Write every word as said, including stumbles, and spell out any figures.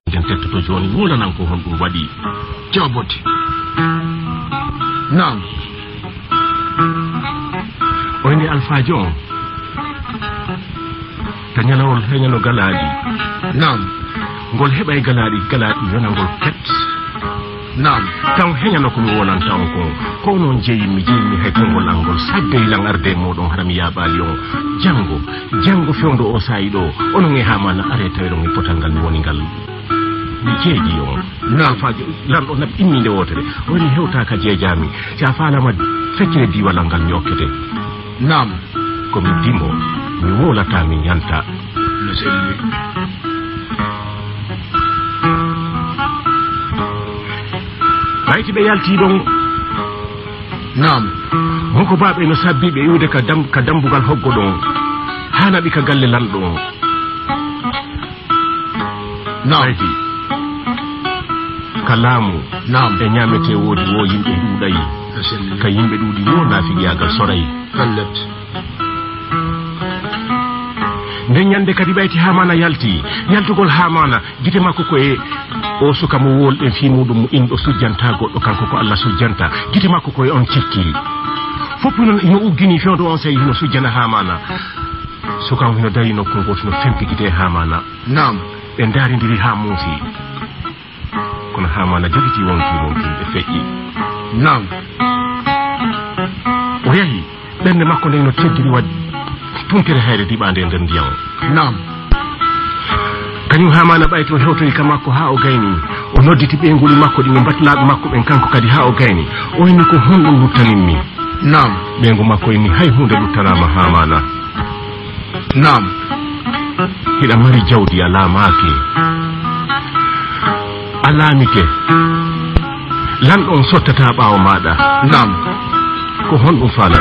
Nden tettoto jooni, wolanan ko honɗum waɗi. Joobote. Naam. Oy nde alfaajo on. Ta ñalawol heñano galaaɗi. Naam. Ngol heɓay galaaɗi, galaaɗi yona ngol ket. Naam. Taw heñano ko mi wolanta on kon. Ko onon jeyimmi, jeyimmi hay konngol an ngol. Sadde lan arde e mooɗon hara mi yaaɓaali on. Janngo, janngo fewndo o saa'i ɗo, onon e Haamaana aree taweɗon e potal ngal mi woni ngal. Mi jeeji on. Naam. Alfaajo lanɗo naɓi inni nde wootere. O woni hewtaa ka jeejaami. Si a faalaama feccere diiwalal ngal mi okkete. Naam. Ko mi dimo, mi wowlataa, mi ñanta. No selli. Ɓayti ɓe yaltii ɗon. Naam. Honko baaɓe no sabbi ɓe iwde ka dam-, ka dambugal hoggo ɗon. Haa naɓi ka galle lanɗo on. Naam. Ɓayti. Ka laamu. Naam. E ñaametee woodi wo yimɓe ɗuuɗay. No selli. Ka yimɓe ɗuuɗi wo naafigiyaagal soray. Pellet. Nden ñande kadi ɓayti Haamaana yalti. Yaltugol Haamaana, gite makko ko e o suka mo wolɗen fii muuɗum mo inɗo sujjanta goɗɗo, kanko ko Alla sujjanta. Gite makko ko e on cikki. Fof hino, hino uggini fewndo on sey hino sujjana Haamaana. Suka on hino dari nokku gooto, hino fempi gite e Haamaana. Naam. Ɓe ndaarindiri haa muusi. Kono Haamaana jogitii wonkii wonkii ɓe feƴƴi. Naam. O yahi, ɓernde makko nden no teddiri wa tuntere hayre diɓaande e nder ndiyam. Naam. Kañum Haamaana ɓayti o hewtoyi ka makko haa o gayni. O nodditi ɓeynguuli makko ɗin e mbatlaaɓe makko ɓen kanko kadi haa o gayni. O inni, "Ko honɗum luttanimmi?" Naam. Ɓeyngu makko inni, "Hay huunde luttanaama Haamaana." Naam. Hiɗa mari jawdi a laamaaki. A laamike. Lanɗo on sottataa ɓaawo maaɗa. Naam. Ko honɗum faalaɗa?